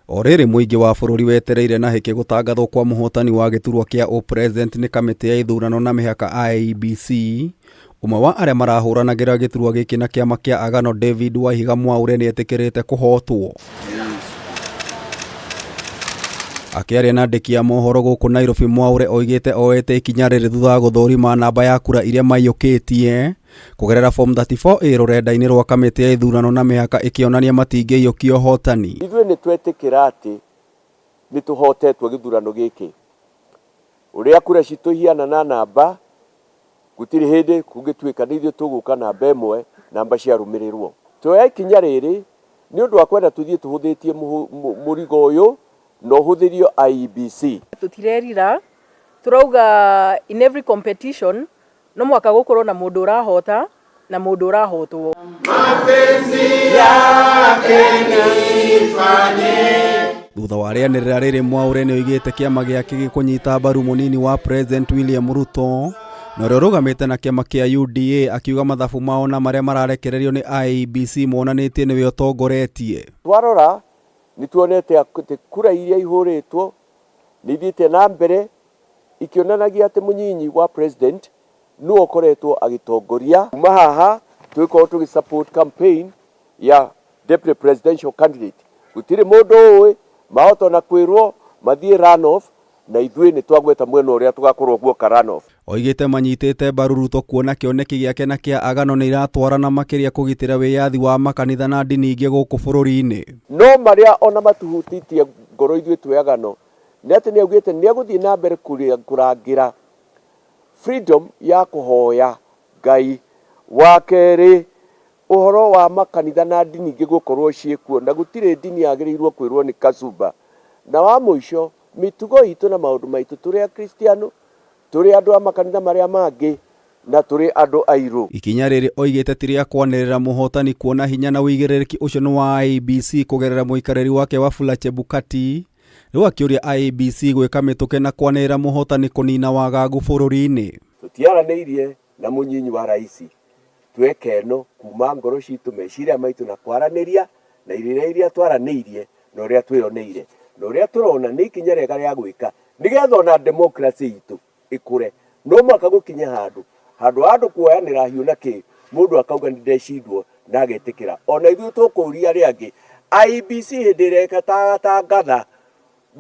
O rĩrĩ mũingĩ wa bũrũri wetereire na hĩkĩ gũtangathwo kwa mũhotani wa gĩturwa kĩa ũpresident nĩ kamĩtĩ ya ithurano na mĩhaka IEBC, ũmwe wa arĩa marahũranagĩra gĩturwa gĩkĩ na kĩama kĩa Agano David Waihiga Mwaure nĩetĩkĩrĩte kũhotwo. Akĩaria na andĩki a mohoro gũkũ Nairobi Mwaure oigĩte oete ikinya rĩrĩ thutha wa gũthũrima namba ya kura iria maiyũkĩtie kũgerera form 34A rũrenda-inĩ rwa kamĩtĩ ya ithurano na mĩhaka ĩkĩonania matingĩiyũkia ũhotani. Ithuĩ nĩ twetĩkĩra atĩ nĩ tũhotetwo gĩthurano gĩkĩ. Ũrĩa kura citũ ihiana na namba, gũtirĩ hĩndĩ kũngĩtuĩka nĩ ithuĩ tũgũka namba ĩmwe, namba ciarũmĩrĩrwo. Tuoya ikinya rĩrĩ nĩ ũndũ wa kwenda tũthiĩ tũhũthĩtie mũrigo ũyũ na ũhũthĩrio IEBC. Tũtirerira, tũrauga in every competition no mwaka gũkorwo na mũndũ ũrahota na mũndũ ũrahotwo. Thutha wa rĩanĩrĩra rĩrĩ Mwaure nĩoigĩte kĩama gĩake gĩkũnyita mbaru mũnini wa President William Ruto na ũrĩa ũrũgamĩte na kĩama kĩa UDA akiuga mathabu mao na marĩa mararekererio nĩ IEBC monanĩtie nĩwe ũtongoretie. Twarora nĩ tuonete atĩ kura iria ihũrĩtwo nĩ ithiĩte na mbere ikĩonanagia atĩ mũnyinyi wa president nĩwe ũkoretwo agĩtongoria. Kuma haha tũgĩkorwo tũgĩ support campaign ya deputy presidential candidate. Gũtirĩ mũndũ ũĩ mahota ona kwĩrwo mathiĩ runoff na ithuĩ nĩ twagweta mwena ũrĩa tũgakorwo guoka runoff. Oigĩte manyitĩte mbaru Ruto kuona kĩoneki gĩake na kĩa Agano nĩ iratwarana makĩria kũgitĩra wĩyathi wa makanitha na ndini ingĩ gũkũ bũrũri-inĩ. No marĩa ona matuhutĩtie ngoro ithuĩ twĩ Agano nĩ atĩ nĩ augĩte nĩ egũthiĩ na mbere kũrangĩra freedom ya kũhoya Ngai. Wa kerĩ, ũhoro wa makanitha na ndini ingĩ gũkorwo ciĩkuo na gũtirĩ ndini yagĩrĩirwo kwĩrwo nĩ kasumba. Na wa mũico, mĩtugo itũ na maũndũ maitũ tũrĩ akristiano, tũrĩ andũ a makanitha marĩa mangĩ na tũrĩ andũ airũ. Ikinya rĩrĩ oigĩte ti rĩa kwanĩrĩra mũhotani kuona hinya na ũigĩrĩrĩki ũcio nĩ wa IEBC kũgerera mũikarĩri wake Wafula Chebukati. Rĩu akĩũria IEBC gwĩka mĩtũkĩ na kwanĩrĩra mũhotani kũnina wagagu bũrũri-inĩ. Tũtiaranĩirie na mũnyinyi wa raisi tweka ĩno kuma ngoro citũ meciria maitũ na kwaranĩria na irĩra iria twaranĩirie na ũrĩa twĩyoneire na ũrĩa tũrona nĩ ikinya rĩega rĩa gwĩka nĩgetha ona democracy itũ ĩkũre. No mũhaka gũkinye handũ handũ ha andũ kuoyanĩra hiũ na kĩ mũndũ akauga nĩ ndecindwo na agetĩkĩra. Ona ithuĩ tũkũria arĩa angĩ IEBC hĩndĩ ĩrĩa ĩgatangatha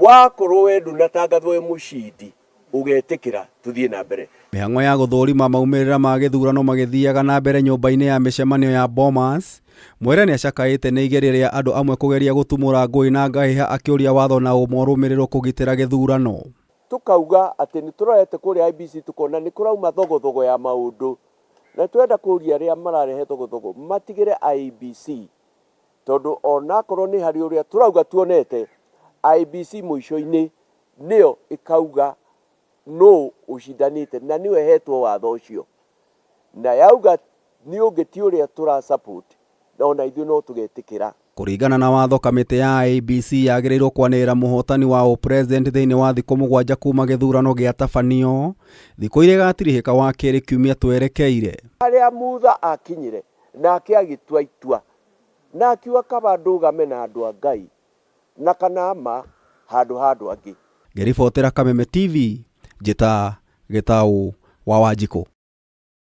wakorwo we ndũnatangathwo wĩ mũcindi ũgetĩkĩra tũthiĩ na mbere. Mĩhang'o ya gũthũrima maumĩrĩra ma gĩthurano magĩthiaga na mbere nyũmba-inĩ ya mĩcemanio ya Bomas. Mwere nĩacakaĩte nĩ igeria rĩa andũ amwe kũgeria gũtumũra ngũĩ na ngahĩha akĩũria watho na ũma ũrũmĩrĩrwo kũgitĩra gĩthurano. Tukauga atĩ nĩ tũrorete kũrĩa IEBC tukona nĩ kũrauma thogothogo ya maũndũ na twenda kũria arĩa mararehe thogothogo matigĩre IEBC tondũ onakorwo nĩ harĩ ũrĩa tũrauga tuonete IEBC mũico-inĩ nĩyo ĩkauga nũ ũcindanĩte na nĩyo ĩhetwo watho ũcio na yauga nĩ ũngĩ ti ũrĩa tũra support na ona ithuĩ no tũgetĩkĩra. Kũringana na watho kamĩtĩ ya IEBC yagĩrĩirwo kwanĩrĩra mũhotani wa ũpresident thĩinĩ wa thikũ 7 kuma gĩthurano gĩatabanio thikũ iria igatirihĩka wa kerĩ kiumia twerekeire. Harĩa Mutha akinyire nake agĩtua itua na akiuga kaba ndũgame na andũ a Ngai na kana ma handũ ha andũ angĩ. Ngĩribotera Kameme TV njĩta Gĩtaũ wa Wanjikũ.